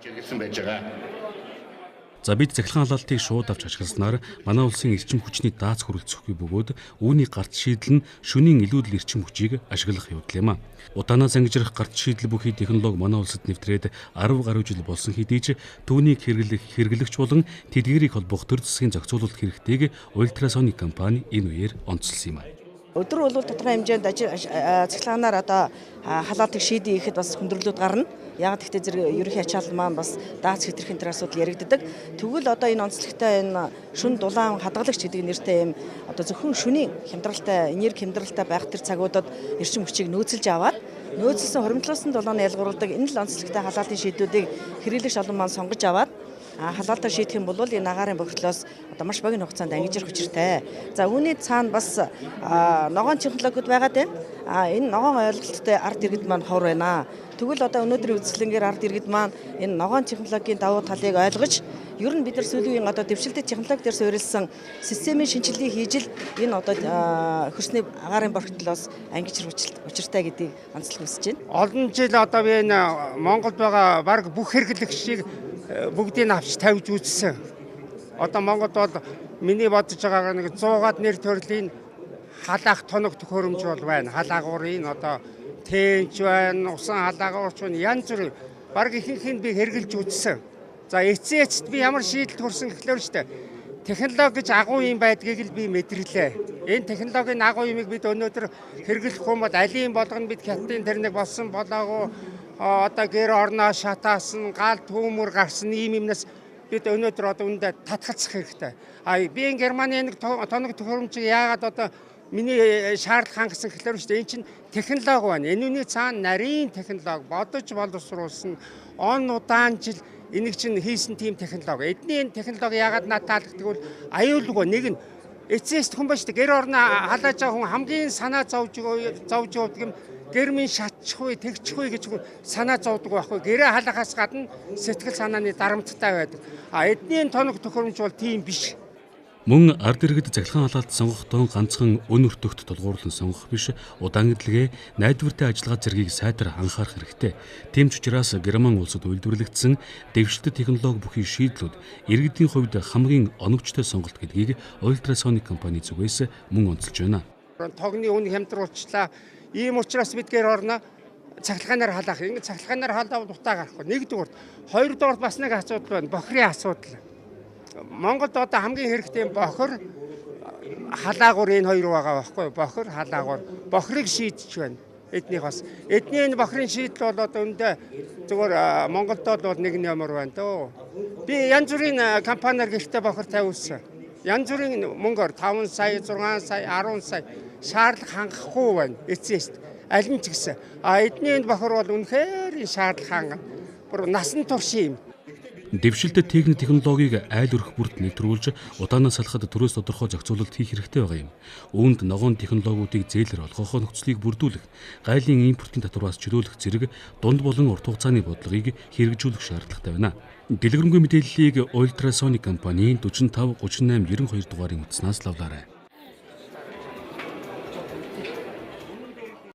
Чиглэсэн байж байгаа. За бид цахилгаан халаалтыг шууд авч ашигласнаар манай улсын эрчим хүчний дац хүрэлцэхгүй бөгөөд үүний гарц шийдэл нь шөнийн илүүдэл эрчим хүчийг ашиглах явдал юм а. Удаанаас ангижрах гарц шийдэл бүхий технологи манай улсад нэвтрээд 10 гаруй жил болсон хэдий ч түүнийг хэрэглэх хэрэглэгч болон тэдгээрийг холбох төр засгийн зохицуулалт хэрэгтэйг Ultrasonic компани энэ үеэр онцлсон юм а. Өдөр бол тодорхой хэмжээнд цахилгаанаар одоо халаалтыг шийдээ ихэд бас хүндрэлүүд гарна. Яг гэхдээ зэрэг ерөнхий ачаал маань бас даац хэтэрхэн тэр асуудал яригддаг. Тэгвэл одоо энэ онцлогтой энэ шүн дулаан хадгалагч гэдэг нэртэй юм одоо зөвхөн шүний хямдралтай, энерги хямдралтай байх тэр цагуудад эрчим хүчийг нөөцөлж аваад нөөцлсөн хуримтлуулсан дулааны ялгууруулдаг энэ л онцлогтой халаалтын шийдлүүдийг хэрэглэгч олон маань сонгож аваад халаалтаа шийдэх юм бол энэ агаарын бохирдлоос одоо маш богино хугацаанд ангижрах учиртай. За үүний цаана бас ногоон технологиуд байгаад байна. Энэ ногоон ойлголттой ард иргэд маань ховор байна. Тэгвэл одоо өнөөдрийн үзэсгэлэнгээр ард иргэд маань энэ ногоон технологийн давуу талыг ойлгож ер нь бид нар сүүлийн үеийн одоо дэвшилтэй технологи дээр суурилсан системийн шинжилгээ хийж л энэ одоо хөрсний агаарын бохирдлоос ангижрах учиртай гэдгийг онцлог хүсэж байна. Олон жил одоо би энэ Монголд байгаа бараг бүх хэрэглэгчийг бүгдийг авч тавьж үзсэн. Одоо Монголд бол миний бодож байгаагаар нэг 100-аад нэр төрлийн халаах тоног төхөөрөмж бол байна. Халаагуурын одоо тэнч байна, усан халаагуурч байна, янз бүр бараг ихэнх нь би хэрэглэж үзсэн. За эцсийн эцэст би ямар шийдэлд хүрсэн гэхлээр шүү дээ. Технологи гэж агуу юм байдгийг л би мэдэрлээ. Энэ технологийн агуу юмыг бид өнөөдөр хэрэглэх юм бол алийн болгоно бид хятадын тэр нэг болсон болоогүй одоо гэр орноо шатаасан, гал түүмөр гарсан ийм юмнаас бид өнөөдөр одоо үүндээ татгалзах хэрэгтэй. А би энэ Германы нэг тоног төхөөрөмжийг яагаад одоо миний шаардлага хангасан гэхлээр шүү дээ. Энэ чинь технологи байна. Энэ үний цаана нарийн технологи бодож боловсруулсан он удаан жил энийг чинь хийсэн тийм технологи. Эдний энэ технологи яагаад надад таалагддаг бол аюулгүй нэг нь эцэст хүн ба шүү дээ. Гэр орноо халааж байгаа хүн хамгийн санаа зовж явдаг юм гэр минь шатчих вэ, тэгчих вэ гэж санаа зовдөг байхгүй. Гэрээ халахаас гадна сэтгэл санааны дарамттай байдаг. А эдний тоног төхөөрөмж бол тийм биш. Мөн ард иргэд цахилгаан халаалт сонгохдоо ганцхан өн өртөгт тулгуурлан сонгох биш, удаан эдлэгээ найдвартай ажиллагаа зэргийг сайтар анхаарах хэрэгтэй. Тийм ч учраас Герман улсад үйлдвэрлэгдсэн дэвшилтэт технологи бүхий шийдлүүд иргэдийн хувьд хамгийн оновчтой сонголт гэдгийг Ultrasonic компани зүгээс мөн онцолж байна. Тогны үн хямдруулчлаа. Ийм учраас бид гэр орноо цахилгаанаар халаах. Ингээд цахилгаанаар халаавал утаа гарахгүй. Нэгдүгээр. Хоёрдугаар бас нэг асуудал байна. Бохирын асуудал. Монголд одоо хамгийн хэрэгтэй бохир халаагуур энэ хоёр байгаа байхгүй. Бохир, халаагуур. Бохирыг шийдэж байна. Эднийх бас. Эдний энэ бохирын шийдэл бол одоо өндөө зүгээр Монголд бол нэг нь ямар байна дөө. Би янз бүрийн компаниар гэртээ бохир тавиулсан. Янз бүрийн мөнгөөр 5 сая, 6 сая, 10 сая шаардлага хангахгүй байна. Эцэст аль нь ч гэсэн. А эдний энэ бохир бол үнэхээр шаардлага хангана. Бүр насан турш юм. Дэвшилтэт техник технологиг айл өрх бүрт нэвтрүүлж удаанаас салахад төрөөс тодорхой зохицуулалт хийх хэрэгтэй байгаа юм. Үүнд ногоон технологиудыг зээлэр олгох нөхцөлийг бүрдүүлэх, гайлын импортын татвараас чөлөөлөх зэрэг дунд болон урт хугацааны бодлогыг хэрэгжүүлэх шаардлагатай байна. Дэлгэрэнгүй мэдээллийг Ultrasonic компанийн 45 38 92 дугаарын утаснаас лавлаарай.